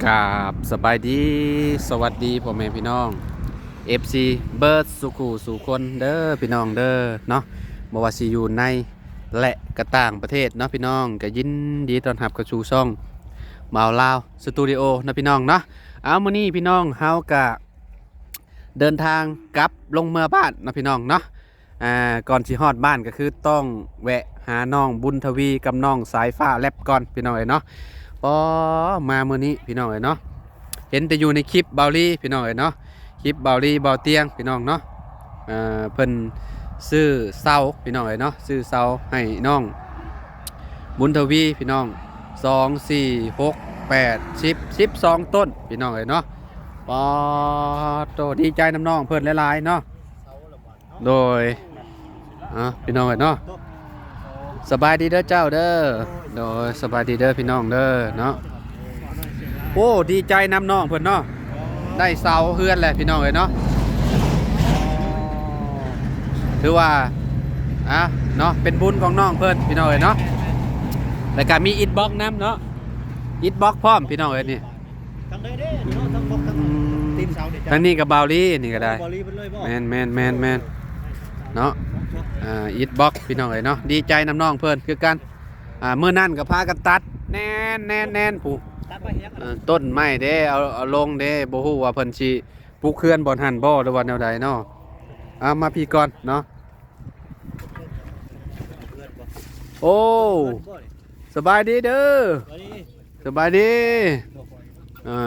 ກາບສະບາຍດີ ສະຫວັດດີພໍ່ແມ່ພີ່ນ້ອງ ເອັຟຊີ ເບິດສູ່ສູ່ຄົນເດີພີ່ນ້ອງເດີເນາະ ບໍ່ວ່າຊິຢູ່ໃນ ແລະ ກະຕ່າງປະເທດເນາະພີ່ນ້ອງ ກະຍິນດີຕ້ອນຮັບເຂົ້າສູ່ຊ່ອງບ່າວລາວສະຕູດິໂອເນາະພີ່ນ້ອງເນາະ. ເອົາ ມື້ນີ້ພີ່ນ້ອງເຮົາກະເດີນທາງກັບລົງເມືອບ້ານເນາະພີ່ນ້ອງເນາະ. ອ່າ ກ່ອນຊິຮອດບ້ານກໍຄືຕ້ອງແວະຫານ້ອງບຸນທະວີກັບນ້ອງສາຍຟ້າແລັບກ່ອນພີ່ນ້ອງເອີຍເນາະ. ປໍ ມາມື້ນີ້ພີ່ນ້ອງເອີຍເນາະ ເຫັນແຕ່ຢູ່ໃນຄລິບບ່າວລີພີ່ນ້ອງເອີຍເນາະ ຄລິບບ່າວລີ ບ່າວຕຽງພີ່ນ້ອງເນາະ. ເອີ່ ເພິ່ນຊື້ເສົາພີ່ນ້ອງເອີຍເນາະ ຊື້ເສົາໃຫ້ນ້ອງບຸນທະວີພີ່ນ້ອງ ສອງ ສີ່ ຫົກ ແປດ ສິບ ສິບສອງຕົ້ນພີ່ນ້ອງເອີຍເນາະ. ປາໂຕ ດີໃຈນຳນ້ອງເພິ່ນຫຼາຍໆເນາະ. ໂດຍ ອ່າ ພີ່ນ້ອງເອີຍເນາະ ສະບາຍດີເດີເຈົ້າເດີ. ໂດຍ ສະບາຍດີເດີພີ່ນ້ອງເດີເນາະ. ໂອ້ ດີໃຈນຳນ້ອງເພິ່ນເນາະ ໄດ້ເສົາເຮືອນແຫຼະພີ່ນ້ອງເອີຍເນາະ. ຖືວ່າ ອ່າ ເນາະ ເປັນບຸນຂອງນ້ອງເພິ່ນພີ່ນ້ອງເອີຍເນາະ. ແລ້ວກະມີອິດບລັອກນຳເນາະ ອິດບລັອກພ້ອມພີ່ນ້ອງເອີຍນີ້. ທາງໃດເດ້ເນາະ ທາງບລັອກທາງ ອືມ ຕີນເສົານີ້ ທາງນີ້ກໍບ່າວລີ ນີ້ກໍໄດ້ ບ່າວລີເພິ່ນເລີຍບໍ່? ແມ່ນໆໆໆ ເນາະ. ອ່າ ອິດບລັອກພີ່ນ້ອງເອີຍເນາະ ດີໃຈນຳນ້ອງເພິ່ນຄືກັນ. ອ່າ ມື້ນັ້ນກໍພາກັນຕັດແໜ້ນໆໆ ຜູ້ ຕັດໄວ້ຫຍັງ ເອີ ຕົ້ນໄມ້ເດ້ ເອົາ ເອົາລົງເດ້ ບໍ່ຮູ້ວ່າເພິ່ນຊິປຸກເຮືອນບ່ອນຫັ້ນບໍ່ ຫຼືວ່າແນວໃດເນາະ. ເອົາ ມາພີ້ກ່ອນເນາະ. ໂອ້ ສະບາຍດີເດີ ສະບາຍດີ. ເອີ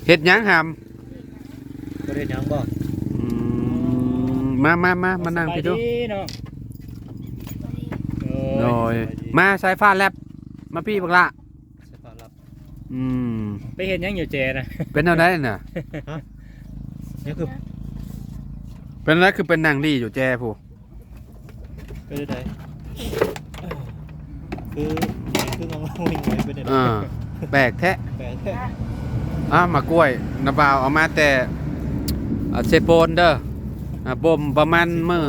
ເຮັດຫຍັງຫຳ? ບໍ່ໄດ້ເຮັດຫຍັງບໍ່? ອືມ ມາ ມາ ມາ ມານັ່ງພີ້ດູ. ສະບາຍດີເນາະ. ໂດຍ ສະບາຍດີ. ມາ ສາຍຟ້າແລັບ ມາພີ້ບັກຫຼ້າ ສາຍຟ້າແລັບ. ອືມ ໄປເຮັດຫຍັງຢູ່ແຈນະ? ເປັນແນວໃດນະ? ຮະ? ຍັງຄື ເປັນແນວໃດ ຄືໄປນັ່ງລີ້ຢູ່ແຈພຸ້ນ? ເປັນຈັ່ງໃດ? ຄື ຄືນ້ອງເຮົາເປັນຈັ່ງໃດ? ເອີ ແປກແທ້ ແປກແທ້. ອ້າວ ໝາກກ້ວຍ ນ້າບ່າວເອົາມາແຕ່ ອ່າ ເຊໂປນເດີ. ອ່າ ບົ່ມປະມານມື້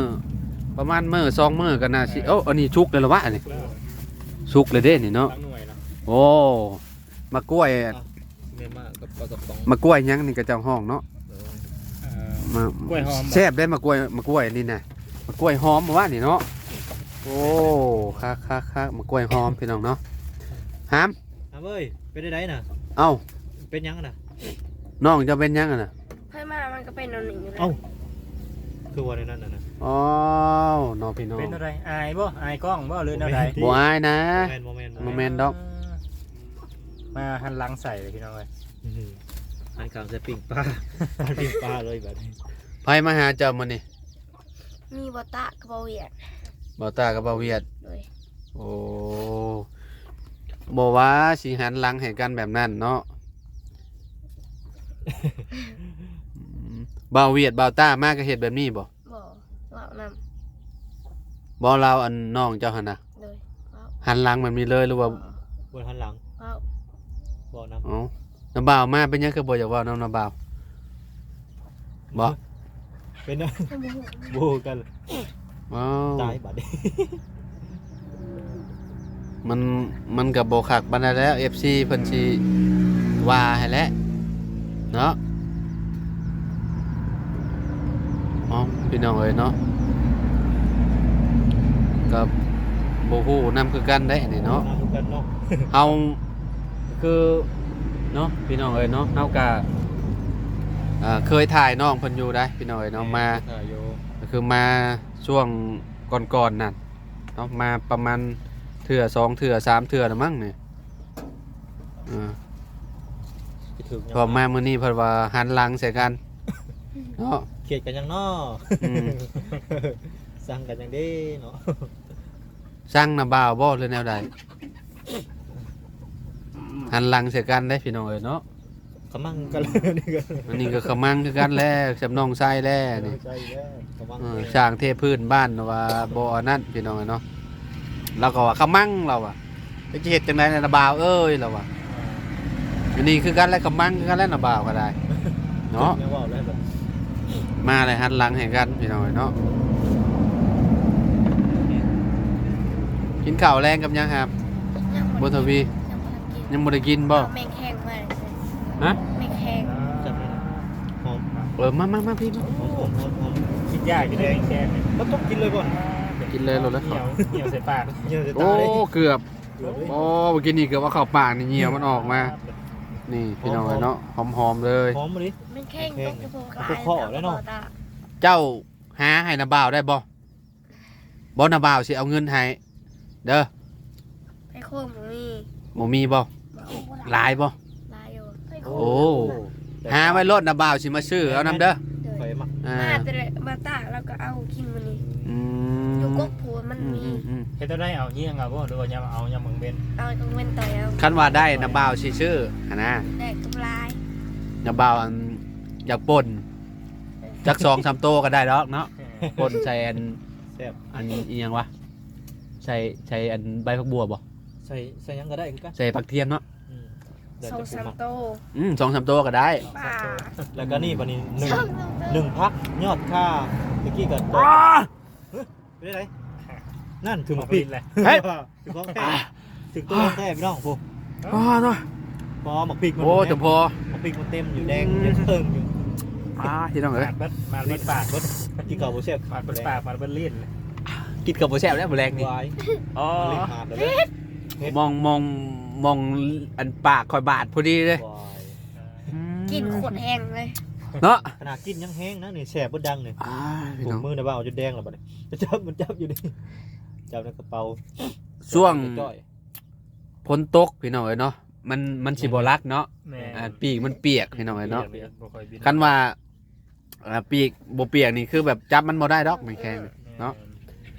ປະມານມື້ສອງມື້ກໍໜ້າຊິ ເອີ ໂອ້ ອັນນີ້ສຸກແລ້ວລະວະ ອັນນີ້ ສຸກແລ້ວເດ້ນີ້ເນາະ. ໂອ້ ໝາກກ້ວຍ ອ່ະ ແມ່ນມາກັບປາກະປ໋ອງ ໝາກກ້ວຍຫຍັງນີ້ຂະເຈົ້າຮ້ອງເນາະ? ເອີ ມາ ກ້ວຍຫອມ ແຊບເດ້ ໝາກກ້ວຍ ໝາກກ້ວຍນີ້ນະ ໝາກກ້ວຍຫອມວ່ານີ້ເນາະ. ໂອ້ ຄັກໆໆ ໝາກກ້ວຍຫອມພີ່ນ້ອງເນາະ. ຫາມ ຫາມເອີຍ ເປັນຈັ່ງໃດນະ? ເອົ້າ ເປັນຫຍັງນະ? ນ້ອງເຈົ້າເປັນຫຍັງນະ? ໃຜມາມັນກໍເປັນແນວນີ້ຢູ່ແລ້ວ. ເອົ້າ ຄືວ່າແນວນັ້ນນະ? ອ້າວ ເນາະພີ່ນ້ອງ ເປັນແນວໃດ? ອາຍບໍ່? ອາຍກ້ອງບໍ່ ຫຼືແນວໃດ? ບໍ່ອາຍນະ ບໍ່ແມ່ນ ບໍ່ແມ່ນ ບໍ່ແມ່ນດອກ. ອ່າ ມາຫັນຫຼັງໃສ່ເລີຍພີ່ນ້ອງເອີຍ. ອື ຫັນຂ້າງໃສ່ປີ້ງປາ ປີ້ງປາເລີຍບາດນີ້. ໃຜມາຫາເຈົ້າມື້ນີ້? ມີບ່າວຕາກັບບ່າວຫວຽດ. ບ່າວຕາກັບບ່າວຫວຽດ. ໂດຍ. ໂອ້ ບໍ່ວ່າຊິຫັນຫຼັງໃຫ້ກັນແບບນັ້ນເນາະ. ອືມ ບ່າວຫວຽດ ບ່າວຕາມາກໍເຮັດແບບນີ້ບໍ່? ບໍ່ ເວົ້ານຳ. ບໍ່ ລາວ ອັນນ້ອງເຈົ້າຫັ້ນນະ? ໂດຍ ເວົ້າ. ຫັນຫຼັງແບບນີ້ເລີຍ ຫຼືວ່າ? ບໍ່ ບໍ່ຫັນຫຼັງ ເວົ້າ ເວົ້ານຳ. ເອົ້າ ນ້າບ່າວມາເປັນຫຍັງຄືບໍ່ຢາກເວົ້ານຳນ້າບ່າວ? ບໍ່ ເປັນຫຍັງ? ບໍ່ຮູ້ ບໍ່ຮູ້ກັນ. ອ້າວ ຕາຍບາດນີ້. ມັນ ມັນກໍບໍ່ຄັກປານໃດແລ້ວ ເອັຟຊີ ເພິ່ນຊິວ່າໃຫ້ແຫຼະເນາະ. ເອົ້າ ພີ່ນ້ອງເອີຍເນາະ ກໍບໍ່ຮູ້ນຳຄືກັນເດ້ນີ້ເນາະ ບໍ່ຮູ້ນຳຄືກັນເນາະ. ເຮົາຄືເນາະ ພີ່ນ້ອງເອີຍເນາະ ເຮົາກໍ ເອີ ເຄີຍຖ່າຍນ້ອງເພິ່ນຢູ່ໃດ໋ ພີ່ນ້ອງເອີຍເນາະ. ແມ່ນ ມາ ເຄີຍຖ່າຍຢູ່ ກໍຄືມາຊ່ວງກ່ອນໆນັ້ນ ເຮົາມາປະມານເທື່ອສອງເທື່ອສາມເທື່ອລະມັ້ງນີ້. ເອີ ພໍມາມື້ນີ້ເພິ່ນວ່າຫັນຫຼັງໃສ່ກັນເນາະ. ຄຽດກັນຫຍັງເນາະ? ອືມ ຊັງກັນຫຍັງເດ້ເນາະ? ຊັງນ້າບ່າວບໍ່ ຫຼືແນວໃດ? ຫັນຫຼັງໃສ່ກັນເດ້ພີ່ນ້ອງເອີຍເນາະ. ຂະມັງກັນແລ້ວນີ້ກໍ ອັນນີ້ກໍຂະມັງຄືກັນແຫຼະ ກັບນ້ອງຊາຍແຫຼະນີ້. ນ້ອງຊາຍແຫຼະ ຂະມັງ. ເອີ ແຫຼະ ຊ່າງເທພື້ນບ້ານວ່າບໍ່ອັນນັ້ນພີ່ນ້ອງເອີຍເນາະ. ລາວກໍວ່າຂະມັງ ລາວວ່າ ຈະເຮັດຈັ່ງໃດນະນ້າບ່າວເອີຍ ລາວວ່າ. ເອີ ອັນນີ້ຄືກັນແຫຼະ ຂະມັງຄືກັນແຫຼະນ້າບ່າວກໍໄດ້ເນາະ. ຍັງເວົ້າໄດ້ບໍ່? ມາແລ້ວຫັນຫຼັງໃຫ້ກັນພີ່ນ້ອງເອີຍເນາະ. ກິນເຂົ້າແລງກັບຫຍັງຫາ ບົວທະວີ? ຍັງບໍ່ໄດ້ກິນ ຍັງບໍ່ໄດ້ກິນບໍ່? ເອົາແມງແຄງມາ. ຮະ? ແມງແຄງ. ຈັບໄດ້ນະ ຫອມ. ເອີ ມາ ມາ ມາ ພີ່ ມາ. ຫອມ ຫອມ ຫອມ ກິນຍາກຢູ່ເດ້ແມງແຄງນີ້. ບໍ່ຕ້ອງກິນເລີຍບໍ່? ກິນເລີຍໂລດແລ້ວ. ໜຽວ ໜຽວໃສ່ປາກ ໜຽວໃສ່ຕາເລີຍ. ໂອ້ ເກືອບ. ໂອ້ ມື້ກີ້ນີ້ເກືອບເອົາເຂົ້າປາກນີ້ ໜຽວມັນອອກມາ. ນີ້ ພີ່ນ້ອງເອີຍເນາະ ຫອມໆເລີຍ. ຫອມມາດິ. ແມງແຄງຕົກຢູ່ພູກາຍ ເຈົ້າຫາໃຫ້ນ້າບ່າວໄດ້ບໍ່? ບໍ່ ນ້າບ່າວຊິເອົາເງິນໃຫ້ເດີ. ໄປໂຄມບໍ່ມີ. ບໍ່ມີບໍ່? ບໍ່ ຫຼາຍບໍ່? ຫຼາຍຢູ່. ໂອ້ ຫາໄວ້ໂລດ ນ້າບ່າວຊິມາຊື້ເອົານຳເດີ. ຂ້ອຍມັກ ອ່າ ມາແຕ່ ມາຕາກ ແລ້ວກໍເອົາກິນມື້ນີ້. ອືມ ຢູ່ກົກພູມັນມີ. ອືມໆໆ ເຮັດແນວໃດ ເອົາຮຽງເອົາບໍ່ ຫຼືວ່າຍາມເອົາ ຍາມກາງເວັນ? ເອົາກາງເວັນຕ່ອຍເອົາ. ຄັນວ່າໄດ້ ນ້າບ່າວຊິຊື້ຫັ້ນນະ. ໄດ້ກຳໄລ. ນ້າບ່າວ ອັນ ຢາກປົ່ນ ເອີ ຈັກສອງສາມໂຕກໍໄດ້ດອກເນາະ. ເອີ ປົ່ນໃສ່ອັນ ແຊບ ອັນອີ່ຫຍັງວະ ໃສ່ ໃສ່ອັນໃບຜັກບົວບໍ່? ໃສ່ ໃສ່ຫຍັງກໍໄດ້ຄືກັນ ໃສ່ຜັກທຽມເນາະ. ອືມ ສອງສາມໂຕ. ອືມ ສອງສາມໂຕກໍໄດ້. ປາ ແລ້ວກໍນີ້ ບາດນີ້ໜຶ່ງ ສອງສາມໂຕ ໜຶ່ງຜັກຍອດຄ່າ ຕະກີ້ກໍ ອາ ເປັນໄດ? ນັ້ນຖືກໝາກພິກ. ເຮັດ ຖືກຂອງແທ້ ອ່າ ຖືກໂຕຂອງແທ້ພີ່ນ້ອງ. ໂອ້ ອ່າ ໂອ້ ໝາກພິກມັນ ໂອ້ ເຫັນໄໝ? ເຈົ້າພໍ່ ໝາກພິກມັນເຕັມຢູ່ ແດງ ອືມ ຍັງເຄິ່ງຢູ່. ອ່າ ພີ່ນ້ອງເອີຍ ບາດເບິດ ບາດເບິດປາກເບິດ. ກິນເຂົ້າບໍ່ແຊບ ບາດເບິດປາກ ບາດເບິດລີ້ນ. ກິນເຂົ້າບໍ່ແຊບແລ້ວມື້ແລງນີ້. ວາຍ ອໍ ມາຫຼິ້ນຫາດແລ້ວເດ້. ເຮັດ ມອງ ມອງ ມອງອັນປາກຂ້ອຍບາດພໍດີເດ້. ວາຍ ອືມ ກິນໂຄດແຮງເລີຍເນາະ. ຂະໜາດກິນຍັງແຮງນະນີ້ ແຊບເບິດດັງນີ້. ອ່າ ພີ່ນ້ອງ ມືນະວ່າເອົາຈົນແດງແລ້ວບັດນີ້. ຈັບ ມັນຈັບຢູ່ນີ້ ຈັບໃນກະເປົາ ຊ່ວງຝົນຕົກພີ່ນ້ອງເອີຍເນາະ ມັນ ມັນຊິບໍ່ຫຼັກເນາະ. ແມ່ນ ອ່າ ປີກມັນປຽກພີ່ນ້ອງເອີຍເນາະ. ປຽກ ບໍ່ຄ່ອຍບິນ. ຄັນວ່າ ອ່າ ປີກບໍ່ປຽກນີ້ຄືແບບຈັບມັນບໍ່ໄດ້ດອກ ແມງແຄງ ເອີ ເນາະ.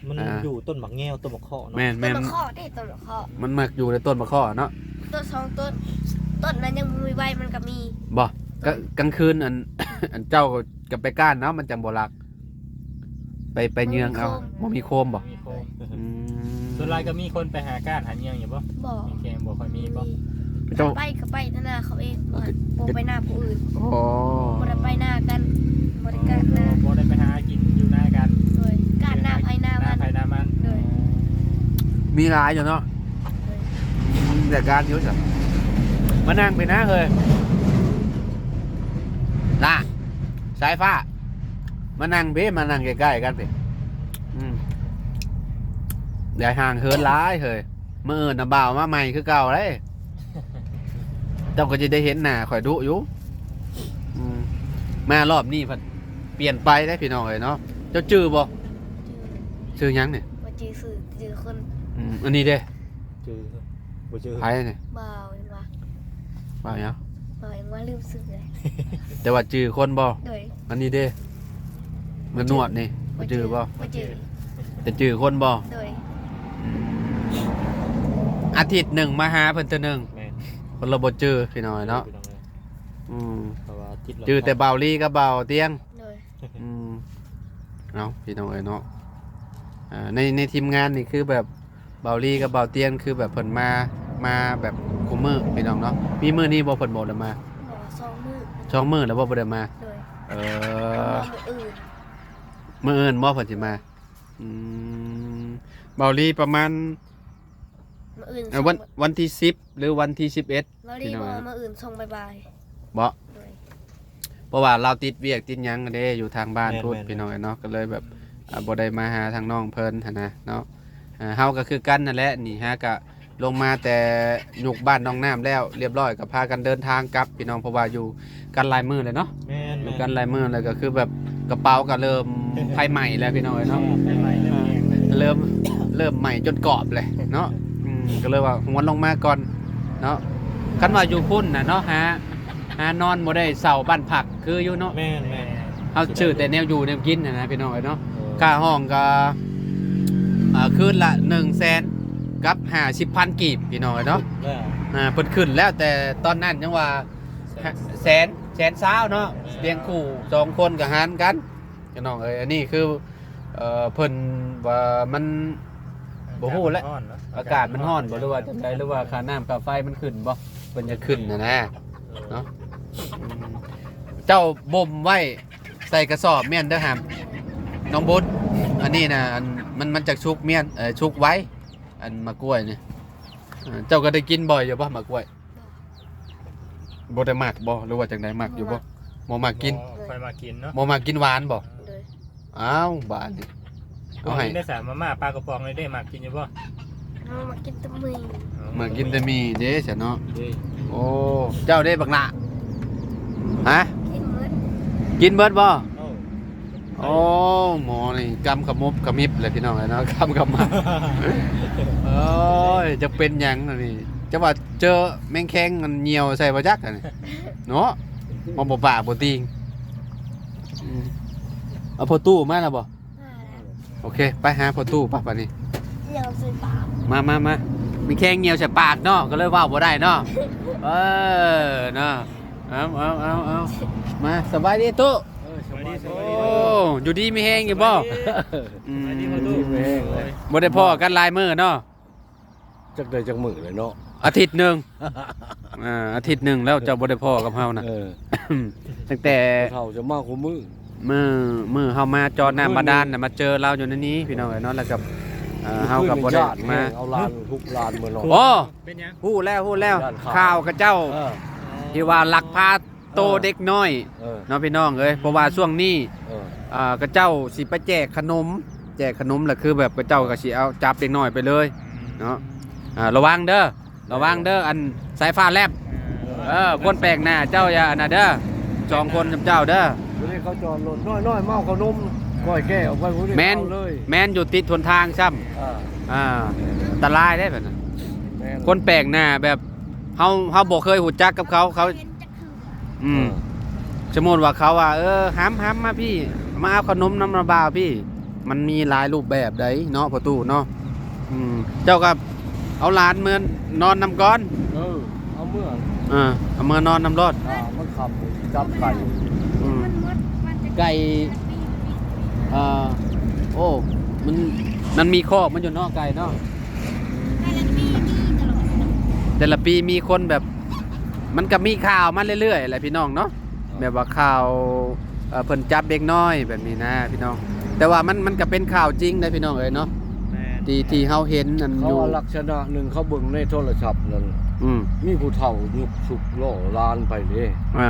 ມັນ ອ່າ ຢູ່ຕົ້ນໝາກແງວ ຕົ້ນໝາກເຄາະເນາະ. ແມ່ນໆ ຕົ້ນໝາກເຄາະເດ້ ຕົ້ນໝາກເຄາະ. ມັນມັກຢູ່ໃນຕົ້ນໝາກເຄາະເນາະ. ຕົ້ນສອງຕົ້ນ ຕົ້ນນັ້ນຍັງບໍ່ມີໃບ ມັນກໍມີ. ບໍ່ ກະ ກາງຄືນ ອັນ ອັນເຈົ້າກໍໄປກ້ານເນາະ ມັນຈັ່ງບໍ່ຫຼັກ. ໄປ ໄປເຍືອງເອົາ ບໍ່ມີໂຄມ. ບໍ່ມີໂຄມບໍ່? ບໍ່ມີໂຄມ. ອືມ ສ່ວນຫຼາຍກໍມີຄົນໄປຫາກ້ານຫາເຍືອງຢູ່ບໍ່? ບໍ່ ແມ່ນແຂງບໍ່ຄ່ອຍມີບໍ່? ມີ ເຈົ້າ ໄປກໍໄປແຕ່ນາເຂົາເອງ ບໍ່ ບໍ່ໄປນາຜູ້ອື່ນ. ອໍ ບໍ່ໄດ້ໄປນາກັນ ບໍ່ໄດ້ກ້ານນາ. ອໍ ບໍ່ໄດ້ໄປຫາກິນຢູ່ນາກັນ. ໂດຍ ກ້ານນາໃຜນາມັນ ນາໃຜນາມັນ. ໂດຍ ມີຫຼາຍຢູ່ເນາະ. ໂດຍ ອືມ ແຕ່ກ້ານຢູ່ຊັ້ນ ມານັ່ງພີ້ນາເຮີ້ຍ ນາ ສາຍຟ້າ ມານັ່ງພີ້ ມານັ່ງໃກ້ໆກັນພີ້. ອືມ ຢ່າຫ່າງເຫີນຫຼາຍເຮີ້ຍ ມື້ອື່ນນະບ່າວມາໃໝ່ຄືເກົ່າເດ້. ເຈົ້າກໍຈະໄດ້ເຫັນໜ້າຂ້ອຍດຸຢູ່. ອືມ ມາລອບນີ້ພັດປ່ຽນໄປເດ້ພີ່ນ້ອງເອີຍເນາະ. ເຈົ້າຈື່ບໍ່? ຈື່. ຊື່ຫຍັງນີ້? ບໍ່ຈື່ຊື່ ຈື່ຄົນ. ອືມ ອັນນີ້ເດ້? ຈື່ ບໍ່ຈື່. ໃຜນີ້? ບ່າວຫຍັງວະ? ບ່າວຫຍັງ? ບ່າວຫຍັງວະ? ລືມຊື່ເລີຍ. ແຕ່ວ່າຈື່ຄົນບໍ່? ໂດຍ. ອັນນີ້ເດ້? ມານວດນີ້ ບໍ່ຈື່ບໍ່? ບໍ່ຈື່. ແຕ່ຈື່ຄົນບໍ່? ໂດຍ. ອືມ ອາທິດໜຶ່ງມາຫາເພິ່ນເທື່ອໜຶ່ງ. ແມ່ນ. ເພິ່ນລະບໍ່ຈື່ພີ່ນ້ອງເນາະ. ອືມ ຈື່ແຕ່ບ່າວລີກັບບ່າວຕຽງ. ໂດຍ. ອືມ ເອົາ ພີ່ນ້ອງເອີຍເນາະ ອ່າ ໃນ ໃນທີມງານນີ້ຄືແບບ ບ່າວລີກັບບ່າວຕຽງ ຄືແບບເພິ່ນມາ ມາແບບຄູ່ມື້ພີ່ນ້ອງເນາະ. ມີມື້ນີ້ບໍ່ເພິ່ນບໍ່ໄດ້ມາ? ບໍ່ ສອງມື້ ສອງມື້ແລ້ວບໍ່ ບໍ່ໄດ້ມາ? ໂດຍ. ເອີ ມື້ອື່ນ ມື້ອື່ນບໍ່ເພິ່ນຊິມາ? ອືມ ບ່າວລີປະມານ ມື້ອື່ນ ເອີ ວັນ ວັນທີສິບ ຫຼືວັນທີສິບເອັດ ບ່າວລີ ພີ່ນ້ອງ ບອກມື້ອື່ນຊ່ວງບ່າຍໆ ບໍ່? ໂດຍ. ເພາະວ່າລາວຕິດວຽກຕິດຫຍັງເດ້ ຢູ່ທາງບ້ານພຸ້ນ ແມ່ນໆ ພີ່ນ້ອງເອີຍເນາະ ກໍເລີຍແບບ ອືມ ອ່າ ບໍ່ໄດ້ມາຫາທາງນ້ອງເພິ່ນຫັ້ນນະເນາະ. ອ່າ ເຮົາກໍຄືກັນນັ້ນແຫຼະນີ້ ຫາກະລົງມາແຕ່ຍຸກບ້ານໜອງນ້ຳແລ້ວລຽບຮ້ອຍ ກໍພາກັນເດີນທາງກັບພີ່ນ້ອງ ເພາະວ່າຢູ່ກັນຫຼາຍມື້ແລ້ວເນາະ. ແມ່ນໆ ຢູ່ກັນຫຼາຍມື້ແລ້ວ ກໍຄືແບບກະເປົາກໍເລີ່ມໄຟໄໝ້ແລ້ວພີ່ນ້ອງເອີຍເນາະ. ໄຟໄໝ້ເລີ່ມແຫ້ງແລ້ວ ເລີ່ມ ເລີ່ມໄໝ້ຈົນກອບແລ້ວເນາະ. ອືມ ກໍເລີຍວ່າຫວນລົງມາກ່ອນເນາະ. ຄັນວ່າຢູ່ພຸ້ນນະເນາະ ຫາ ຫານອນບໍ່ໄດ້ເຊົ່າບ້ານພັກຄືຢູ່ເນາະ. ແມ່ນໆ ເຮົາຊື້ແຕ່ແນວຢູ່ແນວກິນຫັ້ນນະພີ່ນ້ອງເອີຍເນາະ. ໂດຍ. ຄ່າຫ້ອງກໍ ອ່າ ຄືນລະໜຶ່ງແສນກັບຫ້າສິບພັນກີບພີ່ນ້ອງເອີຍເນາະ. ຂຶ້ນແລ້ວ ອ່າ ເພິ່ນຂຶ້ນແລ້ວ ແຕ່ຕອນນັ້ນຍັງວ່າ ແສນ ແສນ ແສນຊາວເນາະ. ແມ່ນ. ລ້ຽງຄູ່ສອງຄົນກໍຫານກັນພີ່ນ້ອງເອີຍ. ອັນນີ້ຄື ເອີ ເພິ່ນວ່າມັນ ບໍ່ຮູ້ແຫຼະ ອາກາດມັນຮ້ອນເນາະ ອາກາດມັນຮ້ອນບໍ່ ຫຼືວ່າຈັ່ງໃດ ຫຼືວ່າຄ່ານ້ຳຄ່າໄຟມັນຂຶ້ນບໍ່ ເພິ່ນຢາກຂຶ້ນຫັ້ນນະເນາະ. ອືມ ເຈົ້າບົ່ມໄວ້ໃສ່ກະສອບແມ່ນເດີຫາ ນ້ອງບຸນ. ອັນນີ້ນະ ອັນ ມັນ ມັນຈະສຸກແມ່ນ ເອີ ສຸກໄວ. ອັນໝາກກ້ວຍນີ້ ເອີ ເຈົ້າກໍໄດ້ກິນບ່ອຍຢູ່ບໍ່ໝາກກ້ວຍ? ບໍ່ໄດ້ມັກບໍ່ ຫຼືວ່າຈັ່ງໃດ? ມັກຢູ່ບໍ່? ບໍ່ມັກກິນ. ບໍ່ ຂ້ອຍມັກກິນເນາະ. ບໍ່ມັກກິນຫວານບໍ່? ໂດຍ. ອ້າວ ບາດນີ້ ເອົາໃຫ້ ກິນໄດ້ສາມມາມ່າປາກະປ໋ອງນີ້ເດ້ ມັກກິນຢູ່ບໍ່? ເຮົາມັກກິນແຕ່ໝີ່. ອໍ ມັກກິນແຕ່ໝີ່ເດ້ຊັ້ນເນາະ. ໂອ້ ເຈົ້າເດ້ບັກຫຼ້າ? ຮະ? ກິນເບິດ. ກິນເບິດບໍ່? ໂອ້ ໂອ້ ໝໍນີ້ກຳຂະໝົບຂະມິບເລີຍພີ່ນ້ອງເອີຍເນາະ ກຳຂະໝັບ. ໂອ້ຍ ຈັກເປັນຫຍັງອັນນີ້ ຈະວ່າເຈີແມງແຄງມັນຍ່ຽວໃສ່ບໍ່ຈັກອັນນີ້ເນາະ ມາບໍ່ປາກບໍ່ຕີງ. ອືມ ເອົາພໍ່ຕູ້ມາແລ້ວບໍ່? ມາແລ້ວ. ໂອເຄ ໄປຫາພໍ່ຕູ້ປະບາດນີ້. ຍ່ຽວໃສ່ປາກ. ມາ ມາ ມາ ມີແຄງຍ່ຽວໃສ່ປາກເນາະ ກໍເລີຍເວົ້າບໍ່ໄດ້ເນາະ. ເອີ ເນາະ ເອົາ ເອົາ ເອົາ ເອົາ ມາ ສະບາຍດີຕູ້. ເອີ ສະບາຍດີ ສະບາຍດີ. ໂອ້ ຢູ່ດີມີແຮງຢູ່ບໍ່? ສະບາຍດີ. ອືມ ສະບາຍດີຕູ້. ບໍ່ໄດ້ພໍ້ກັນຫຼາຍມື້ເນາະ. ຈັກໄດ້ຈັກມື້ແລ້ວເນາະ ອາທິດໜຶ່ງ. ອ່າ ອາທິດໜຶ່ງແລ້ວເຈົ້າບໍ່ໄດ້ພໍ້ກັບເຮົານະ. ເອີ ຕັ້ງແຕ່ເຖົ້າຈະມາຄູ່ມື້ ມື້ ມື້ເຮົາມາເຈາະນ້ຳບາດານນະ ມາເຈີລາວຢູ່ໃນນີ້ພີ່ນ້ອງເອີຍເນາະ. ແລ້ວກໍ ເອີ ເຮົາກໍບໍ່ໄດ້ມາ ເອົາຫຼານ ທຸກຫຼານເມືອນອນ. ໂອ້ ເປັນຫຍັງ? ຮູ້ແລ້ວ ຮູ້ແລ້ວ ຢ້ານຂາວ ຂ່າວຂະເຈົ້າ ເອີ ທີ່ວ່າລັກພາ ໂຕເດັກນ້ອຍ ເອີ ເນາະພີ່ນ້ອງເອີຍ. ເພາະວ່າຊ່ວງນີ້ ເອີ ເອີ ຂະເຈົ້າຊິໄປແຈກຂະໜົມ ແຈກຂະໜົມ ລະຄືແບບຂະເຈົ້າກໍຊິເອົາຈັບເດັກນ້ອຍໄປເລີຍ ອືມ ເນາະ. ອ່າ ລະວັງເດີ ລະວັງເດີ ອັນສາຍຟ້າແລັບ ເອີ ຄົນແປກໜ້າເຈົ້າຢ່າອັນນັ້ນເດີ ສອງຄົນນຳເຈົ້າເດີ. ມື້ນີ້ເຂົາຈອດລົດນ້ອຍໆ ເມົາເຂົ້າໜົມ ກ້ອຍແກ້ອອກໄປ ຜູ້ນີ້ເອົາເລີຍ. ແມ່ນ ແມ່ນ ຢູ່ຕິດຫົນທາງຊ້ຳ ອ່າ ອ່າ ອັນຕະລາຍເດ້ແບບນັ້ນ. ແມ່ນ ຄົນແປກໜ້າແບບ ເຮົາ ເຮົາບໍ່ເຄີຍຮູ້ຈັກກັບເຂົາ ເຂົາ ອືມ ເອີ ສົມມຸດວ່າເຂົາວ່າ ເອີ ຫຳ ຫຳມາພີ້ ມາເອົາຂະໜົມນຳລະບ່າວພີ້ ມັນມີຫຼາຍຮູບແບບໃດເນາະ ພໍ່ຕູ້ເນາະ. ອືມ ເຈົ້າກໍເອົາຫຼານເມືອນອນນຳກ່ອນ. ເອີ ເອົາເມືອ ເອີ ເອົາເມືອນອນນຳໂລດ ອ່າ ມັນຄ່ຳ ຈັບໄກ່ ອືມ ໄກ່ ເອີ ໂອ້ ມັນ ມັນມີຄອກມັນຢູ່ເນາະ ໄກ່ເນາະ. ແຕ່ລະປີມີຄົນແບບ ມັນກໍມີຂ່າວມາເລື້ອຍໆແຫຼະພີ່ນ້ອງເນາະ ແບບວ່າຂ່າວ ເອີ ເພິ່ນຈັບເດັກນ້ອຍແບບນີ້ນະພີ່ນ້ອງ. ແຕ່ວ່າມັນ ມັນກໍເປັນຂ່າວຈິງເດ້ພີ່ນ້ອງເອີຍເນາະ ແມ່ນ ທີ່ ທີ່ເຮົາເຫັນນັ້ນຢູ່ ເຂົາວ່າລັກສະນະໜຶ່ງ ເຂົາເບິ່ງໃນໂທລະສັບນັ້ນ ອືມ ມີຜູ້ເຖົ້າຍຸກຊຸກລໍ້ຫຼານໄປເດ້ ອ່າ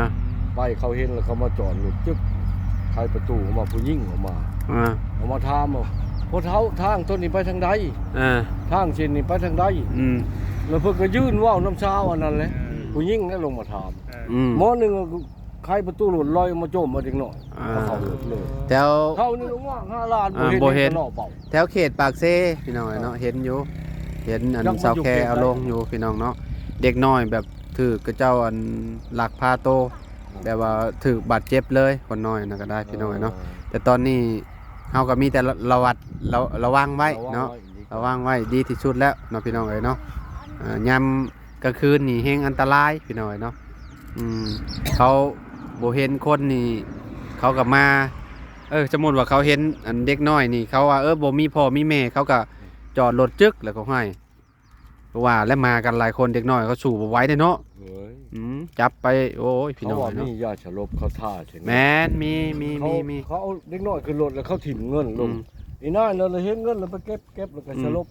ໄປ ເຂົາເຫັນແລ້ວເຂົາມາຈອດລົດ ຈຶກ ໄຂປະຕູອອກມາ ຜູ້ຍິງອອກມາ ອ່າ ເອົາມາຖາມວ່າ ພໍ່ເຖົ້າ ທາງໂຕນີ້ໄປທາງໃດ? ອ່າ ທາງເສັ້ນນີ້ໄປທາງໃດ? ອືມ ແລ້ວເພິ່ນກໍຢືນເວົ້ານຳຊາວອັນນັ້ນແຫຼະ ອ່າ ຜູ້ຍິງນັ້ນລົງມາຖາມ ອ່າ ອືມ ໝໍໜຶ່ງກໍໄຂປະຕູລົດ ລອຍອອກມາໂຈມເອົາເດັກນ້ອຍ ອ່າ ເອົາເຂົ້າລົດເລີຍ. ແຖວເຂົານີ້ລະຫວ່າງຫ້າລ້ານ ອ່າ ບໍ່ເຫັນ ບໍ່ເຫັນກໍເລາະເປົ່າ ແຖວເຂດປາກເຊພີ່ນ້ອງເອີຍເນາະ ອ່າ ເຫັນຢູ່ ເຫັນອັນຊາວແຄເອົາລົງຢູ່ພີ່ນ້ອງເນາະ. ເດັກນ້ອຍແບບຖືກຂະເຈົ້າອັນລັກພາໂຕ ແບບວ່າຖືກບາດເຈັບເລີຍ ຄົນນ້ອຍນັ້ນກໍໄດ້ພີ່ນ້ອງເອີຍເນາະ. ເອີ ແຕ່ຕອນນີ້ເຮົາກໍມີແຕ່ລະ ລະວັດ ລະ ລະວັງໄວ້ເນາະ ລະວັງໄວ້ດີທີ່ສຸດແລ້ວເນາະ ພີ່ນ້ອງເອີຍເນາະ. ອ່າ ຍາມກາງຄືນນີ້ແຮງອັນຕະລາຍພີ່ນ້ອງເອີຍເນາະ. ອືມ ເຂົາບໍ່ເຫັນຄົນນີ້ ເຂົາກໍມາ ເອີ ສົມມຸດວ່າເຂົາເຫັນອັນເດັກນ້ອຍນີ້ ເຂົາວ່າ ເອີ ບໍ່ມີພໍ່ມີແມ່ ເຂົາກໍຈອດລົດຈຶກ ແລ້ວກໍຫ້ວຍ ວ່າແລ້ວມາກັນຫຼາຍຄົນ ເດັກນ້ອຍເຂົາສູ້ບໍ່ໄຫວເດ້ເນາະ. ເອີຍ ອືມ ຈັບໄປ ໂອ້ຍ ພີ່ນ້ອງເນາະ ເຂົາວ່າມີຢາສະຫຼົບເຂົາທາໃສ່ ແມ່ນ ມີ ມີ ເຂົາ ມີ ມີ ເຂົາເອົາເດັກນ້ອຍຂຶ້ນລົດ ແລ້ວເຂົາຖິ້ມເງິນລົງ ອືມ ອີນາຍນັ້ນລະເຫັນເງິນ ແລ້ວໄປເກັບ ເກັບ ແລ້ວກໍ ອືມ ສະຫຼົບ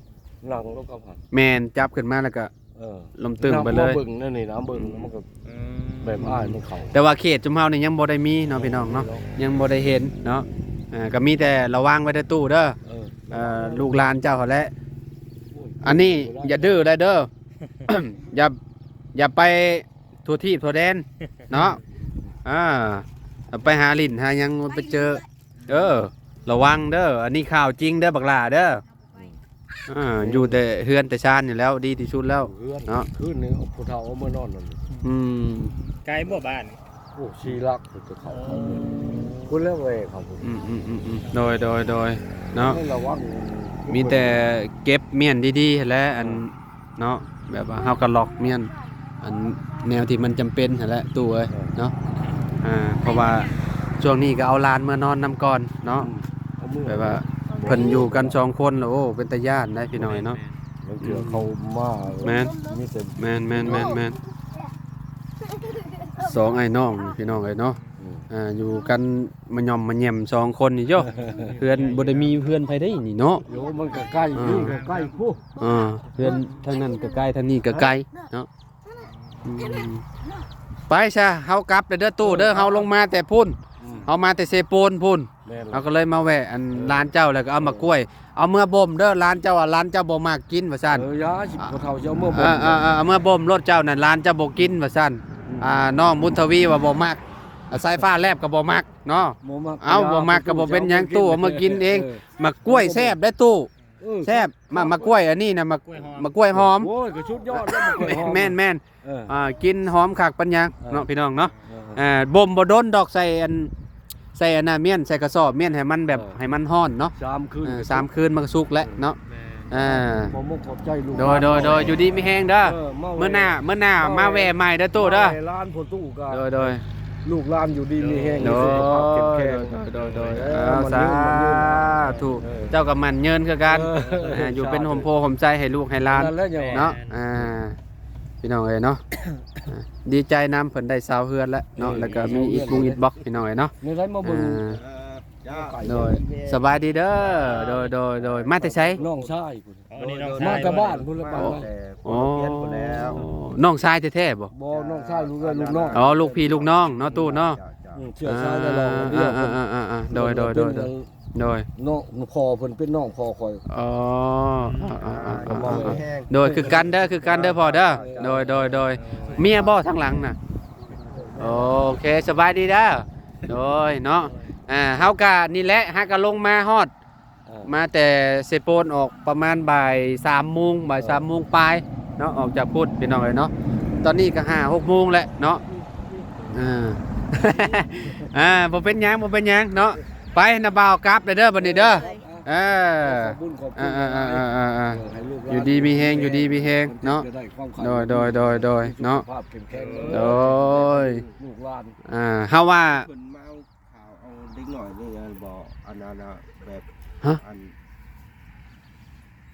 ນັ່ງລົງກັບຫັ້ນ ແມ່ນ ຈັບຂຶ້ນມາແລ້ວກໍ ເອີ ລົ້ມຕຶ້ງໄປເລີຍ ນຳມາເບິ່ງແນວນີ້ນະ ເບິ່ງ ອືມ ແລ້ວມັນກໍ ອືມ ແບບອ້າຍມັນເຂົ້າ. ແຕ່ວ່າເຂດຊຸມເຮົານີ້ຍັງບໍ່ໄດ້ມີເນາະ ພີ່ນ້ອງເນາະ ຍັງບໍ່ໄດ້ເຫັນເນາະ. ເອີ ກໍມີແຕ່ລະວັງໄວ້ເດີຕູ້ເດີ ເອີ ເອີ ລູກຫຼານເຈົ້າຫັ້ນແຫຼະ. ອັນນີ້ຢ່າດື້ໄດ້ເດີ ຢ່າ ຢ່າໄປທົ່ວທີບທົ່ວແດນເນາະ. ອ່າ ໄປຫາຫຼິ້ນຫາຫຍັງໄປເຈີ ເອີ ລະວັງເດີ ອັນນີ້ຂ່າວຈິງເດີບັກຫຼ້າເດີ. ອ່າ ຢູ່ແຕ່ເຮືອນແຕ່ຊານນີ້ແລ້ວ ດີທີ່ສຸດແລ້ວເນາະ. ຄືນນີ້ຜູ້ເຖົ້າເອົາມານອນນັ້ນ ອືມ ໄກບໍ່ບ້ານ? ໂອ້ ສີ່ຫຼັກພຸ້ນ ເຂົາ ໂອ້ ພຸ້ນແລ້ວແວ່ເຂົາພຸ້ນ ອືມໆໆໆ ໂດຍໆໆ ເນາະ ໃຫ້ລະວັງ ມີແຕ່ເກັບມ້ຽນດີໆ ແລະ ອັນ ເນາະ ແບບວ່າເຮົາກໍລັອກມ້ຽນ ອັນແນວທີ່ມັນຈຳເປັນຫັ້ນແຫຼະຕູ້ເອີຍ ເອີ ເນາະ. ອ່າ ເພາະວ່າຊ່ວງນີ້ກໍເອົາຫຼານເມືອນອນນຳກ່ອນເນາະ ອືມ ເອົາເມືອ ແບບວ່າເພິ່ນຢູ່ກັນສອງຄົນແລ້ວ ໂອ້ ເປັນຕາຢ້ານໄດ໋ ພີ່ນ້ອງເນາະ. ບາງເທື່ອເຂົາມາ ແມ່ນ ມີແຕ່ ແມ່ນໆໆໆ ສອງອ້າຍນ້ອງພີ່ນ້ອງເອີຍເນາະ. ອືມ ອ່າ ຢູ່ກັນມາຫຍ້ອມມາແຫຍ້ມສອງຄົນນີ້ໂຢ ເຮືອນບໍ່ໄດ້ມີເຮືອນໃຜໄດ໋ນີ້ເນາະ. ໂຢ ມັນກໍໃກ້ ອ່າ ນີ້ກໍໃກ້ພຸ້ນ ອ່າ ເຮືອນທາງນັ້ນກໍໄກ ທາງນີ້ກໍໄກເນາະ. ອືມ ໄປຊະ ເຮົາກັບແລ້ວເດີຕູ້ເດີ ເອີ ເຮົາລົງມາແຕ່ພຸ້ນ ອືມ ເຮົາມາແຕ່ເຊໂປນພຸ້ນ ແມ່ນ ເຮົາກໍເລີຍມາແວະອັນ ເອີ ຮ້ານເຈົ້າ ແລ້ວກໍເອົາໝາກກ້ວຍ ເອົາເມືອບົ່ມເດີ ຫຼານເຈົ້າວ່າຫຼານເຈົ້າບໍ່ມັກກິນວ່າຊັ້ນ. ເອີ ຢ່າ ຊິ ເອີ ພໍ່ເຖົ້າຊິເອົາເມືອບົ່ມ ເອີ ເອີ ເອີ ເອົາເມືອບົ່ມໂລດເຈົ້ານັ້ນ ຫຼານເຈົ້າບໍ່ກິນວ່າຊັ້ນ. ອືມ ອ່າ ນ້ອງບຸນທະວີວ່າບໍ່ມັກ ສາຍຟ້າແລບກໍບໍ່ມັກເນາະ. ບໍ່ມັກ ເອົ້າ ບໍ່ມັກກໍບໍ່ເປັນຫຍັງ ຕູ້ເອົາເມືອກິນເອງ. ເອີ ໝາກກ້ວຍແຊບເດ້ຕູ້ ເອີ ແຊບ ໝາກ ໝາກກ້ວຍອັນນີ້ນະ ໝາກ ກ້ວຍຫອມ ໝາກກ້ວຍຫອມ. ໂອ້ຍ ກໍສຸດຍອດແລ້ວໝາກກ້ວຍຫອມ. ແມ່ນໆ ເອີ ອ່າ ກິ່ນຫອມຄັກປານຫຍັງ ເອີ ເນາະ ພີ່ນ້ອງເນາະ. ເອີ ເອີ ບົ່ມບໍ່ດົນດອກ ໃສ່ອັນ ໃສ່ອັນນ່າມ້ຽນ ໃສ່ກະສອບມ້ຽນໃຫ້ມັນແບບ ເອີ ໃຫ້ມັນຮ້ອນເນາະ. ສາມຄືນ ເອີ ສາມຄືນມັນກໍສຸກແລ້ວເນາະ. ເອີ ອ່າ ຂໍມຸກຂອບໃຈລູກ ໂດຍ ໂດຍ ໂດຍ ຢູ່ດີມີແຮງເດີ. ເອີ ມາແວ່ ມື້ໜ້າ ມື້ໜ້າມາແວ່ໃໝ່ເດີຕູ້ເດີ. ມາແວ່ຮ້ານພໍ່ຕູ້ກໍ ໂດຍ ໂດຍ ລູກຫຼານຢູ່ດີມີແຮງ ໂດຍ ມີສຸຂະພາບເຂັ້ມແຂງ ໂດຍ ໂດຍ ໂດຍ. ເອີ ເອົາ ໝັ້ນຍືນ ສາທຸ ເອີ ເຈົ້າກໍໝັ້ນຍືນຄືກັນ ເອີ ອ່າ ຢູ່ເປັນຮົ່ມໂພຮົ່ມໄຊໃຫ້ລູກໃຫ້ຫຼານ ນັ້ນແຫຼະ ເນາະ. ອ່າ ພີ່ນ້ອງເອີຍເນາະ ອ່າ ດີໃຈນຳ ເພິ່ນໄດ້ຊາວເຮືອນແລ້ວເນາະ ເອີ ແລ້ວກໍມີອິດບຸງອິດບັອກ ພີ່ນ້ອງເອີຍເນາະ. ນີ້ໄດ້ມາເບິ່ງ ອ່າ ເອີ ໂດຍ ສະບາຍດີເດີ ໂດຍ ໂດຍ ໂດຍ ມາແຕ່ໃສ? ນ້ອງຊາຍພຸ້ນ ອໍ ນີ້ນ້ອງຊາຍ ມາແຕ່ບ້ານພຸ້ນລະ ບ້ານ ອໍ ນະ ອໍ ນ້ອງຊາຍແທ້ໆບໍ່? ບໍ່ ນ້ອງຊາຍ ລູກເອື້ອຍລູກນ້ອງ ອໍ ລູກພີ່ລູກນ້ອງເນາະ ຕູ້ເນາະ. ເອີ ເຊື້ອຊາຍລະລອງດຽວ ອ່າໆໆໆ ໂດຍ ໂດຍ ໂດຍ ໂດຍ ເປັນ ໂດຍ ນ້ອງ ພໍ່ເພິ່ນເປັນນ້ອງພໍ່ຂ້ອຍ. ອໍ ອ່າໆໆໆ ໂດຍ ຄືກັນເດີ ຄືກັນເດີພໍ່ເດີ. ໂດຍ ໂດຍ ໂດຍ ເມຍບໍ່ທາງຫຼັງນະ? ໂອເຄ ສະບາຍດີເດີ. ໂດຍເນາະ ອ່າ ເຮົາກະນີ້ແຫຼະ ຫາກະລົງມາຮອດ ເອີ ມາແຕ່ເຊໂປນອອກປະມານບ່າຍສາມໂມງ ບ່າຍສາມໂມງປາຍເນາະ ອອກຈາກພຸ້ນ ພີ່ນ້ອງເອີຍເນາະ. ຕອນນີ້ກໍຫ້າຫົກໂມງແລ້ວເນາະ. ເອີ ອ່າ ບໍ່ເປັນຫຍັງ ບໍ່ເປັນຫຍັງເນາະ. ໄປ ນ້າບ່າວກັບເດີ ບັດນີ້ເດີ. ເອີ ຂອບຄຸນ ຂອບຄຸນ ເອີ ເອີ ເອີ ເອີ ເອີ ເອີ ໃຫ້ລູກຫຼານ ຢູ່ດີມີແຮງ ຢູ່ດີມີແຮງເນາະ. ໂດຍ ໂດຍ ໂດຍ ໂດຍເນາະ ສຸຂະພາບເຂັ້ມແຂງ ໂດຍ ລູກຫຼານ. ອ່າ ເຮົາວ່າ ເພິ່ນມາເອົາຂ່າວເອົາເດັກນ້ອຍນີ້ແມ່ນບໍ່? ອັນນັ້ນນະ ແບບ ຮະ? ອັນ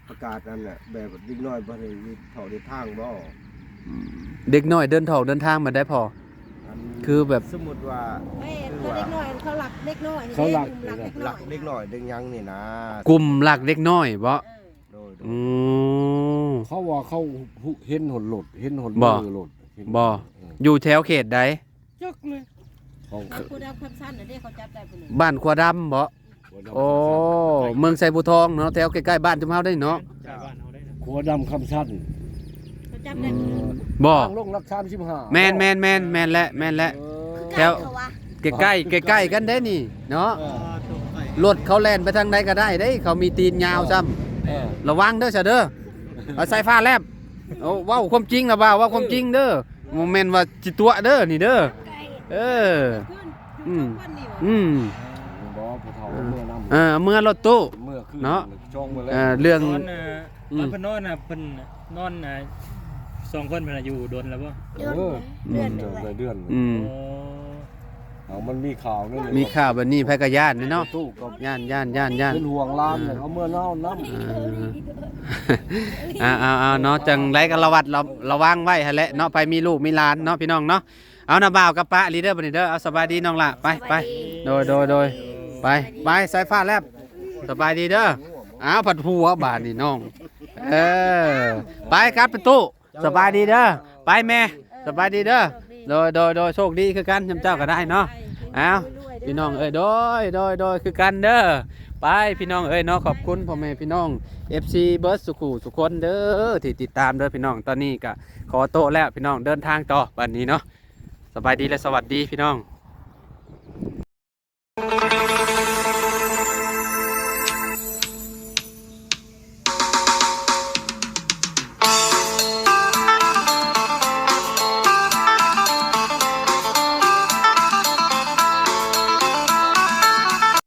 ປະກາດນັ້ນນະ ແບບເດັກນ້ອຍບໍ່ໄດ້ເດີນຖອກເດີນທາງບໍ່? ເດັກນ້ອຍເດີນຖອກເດີນທາງແບບໃດພໍ່? ອັນ ຄືແບບ ສົມມຸດວ່າ ແມ່ນ ຄືວ່າ ເດັກນ້ອຍ ເຂົາລັກເດັກນ້ອຍ ເຂົາລັກ ເດ້ ເດັກນ້ອຍ ເດັກນ້ອຍເດັກຫຍັງນີ້ນະ ກຸ່ມລັກເດັກນ້ອຍບໍ່? ເອີ ໂດຍ ໂດຍ ອືມ ເຂົາວ່າເຂົາເຫັນຫົນລົດ ເຫັນຫົນ ບໍ່ ລົດ ເຫັນ ບໍ່ ເອີ ຢູ່ແຖວເຂດໃດ? ຈັກແຫຼະ ຂອງ ບ້ານຂົວດຳຄຳສັນນະເດ້ ເຂົາຈັບໄດ້ຜູ້ໜຶ່ງ ບ້ານຂົວດຳບໍ່? ໂອ້ ເມືອງໄຊພູທອງເນາະ ແຖວໃກ້ໆບ້ານຈຸມເຮົາໄດ້ເນາະ. ໃກ້ບ້ານເຮົາໄດ້ນະ ຂົວດຳຄຳສັນ ເຂົາຈັບໄດ້ຜູ້ໜຶ່ງ ອືມ ບໍ່ ທາງລົງຫຼັກສາມສິບຫ້າ ແມ່ນໆໆ ແມ່ນແຫຼະ ແມ່ນແຫຼະ ໃກ້ ແຖວ ເຂົາວ່າ ໃກ້ໆ ໃກ້ໆກັນເດ້ນີ້ເນາະ. ເອີ ລົດເຂົາແລ່ນໄປທາງໃດກໍໄດ້ເດ້ ເຂົາມີຕີນຍາວຊ້ຳ. ເອີ ລະວັງເດີຊະເດີ ເອົາໃສ່ຟ້າແລັບ. ໂອ້ ເວົ້າຄວາມຈິງລະບ່າວ ເວົ້າຄວາມຈິງເດີ ບໍ່ແມ່ນວ່າຊິຕົວະເດີນີ້ເດີ. ເອີ ອືມ ອືມ ບໍ່ ຜູ້ເຖົ້າເມືອນຳ ເອີ ເມືອລົດຕູ້ ເມືອຄືນ ເນາະ ຊ່ອງມື້ແລງ ເອີ ເລື່ອງ ຕອນ ອືມ ຕອນເພິ່ນນອນນະ ເພິ່ນນອນນະ ສອງຄົນເພິ່ນນະຢູ່ດົນແລ້ວບໍ່? ເອີ ເດືອນ ເດືອນ ເດືອນ ອືມ ໂອ້ ເອົາ ມັນມີຂ່າວນັ້ນ ມີຂ່າວແບບນີ້ໃຜກໍຢ້ານເນາະ ຕູ້ກໍຢ້ານ ຢ້ານ ຢ້ານ ຢ້ານ ເປັນຫ່ວງຫຼານ ເອີ ເອົາເມືອນອນນຳ. ເອີ ເອົາ ເອົາ ເອົາເນາະ ຈັ່ງໃດກໍລະວັດລະ ລະວັງໄວ້ຫັ້ນແຫຼະເນາະ ໃຜມີລູກມີຫຼານເນາະ ພີ່ນ້ອງເນາະ. ເອົາ ນ້າບ່າວກັບປ້າອີ່ຫຼີເດີບັດນີ້ເດີ. ເອົາ ສະບາຍດີນ້ອງຫຼ້າ ໄປ ໄປ ໂດຍ ໂດຍ ໂດຍ ໄປ ໄປ ສາຍຟ້າແລັບ ສະບາຍດີເດີ. ອ້າວ ພັດຫົວບາດນີ້ນ້ອງ ເອີ ໄປກັບປະຕູ ສະບາຍດີເດີ ໄປແມ່ ສະບາຍດີເດີ. ໂດຍ ໂດຍ ໂດຍ ໂຊກດີຄືກັນ ນຳເຈົ້າກໍໄດ້ເນາະ. ອ້າວ ພີ່ນ້ອງເອີຍ ໂດຍ ໂດຍ ໂດຍ ຄືກັນເດີ. ໄປ ພີ່ນ້ອງເອີຍເນາະ ຂອບຄຸນພໍ່ແມ່ພີ່ນ້ອງ ເອັຟຊີ ເບິດສູ່ຄູ່ສູ່ຄົນເດີ ທີ່ຕິດຕາມເດີ ພີ່ນ້ອງ. ຕອນນີ້ກໍຂໍໂຕແລ້ວ ພີ່ນ້ອງ ເດີນທາງຕໍ່ບັດນີ້ເນາະ. ສະບາຍດີ ແລະ ສະຫວັດດີ ພີ່ນ້ອງ.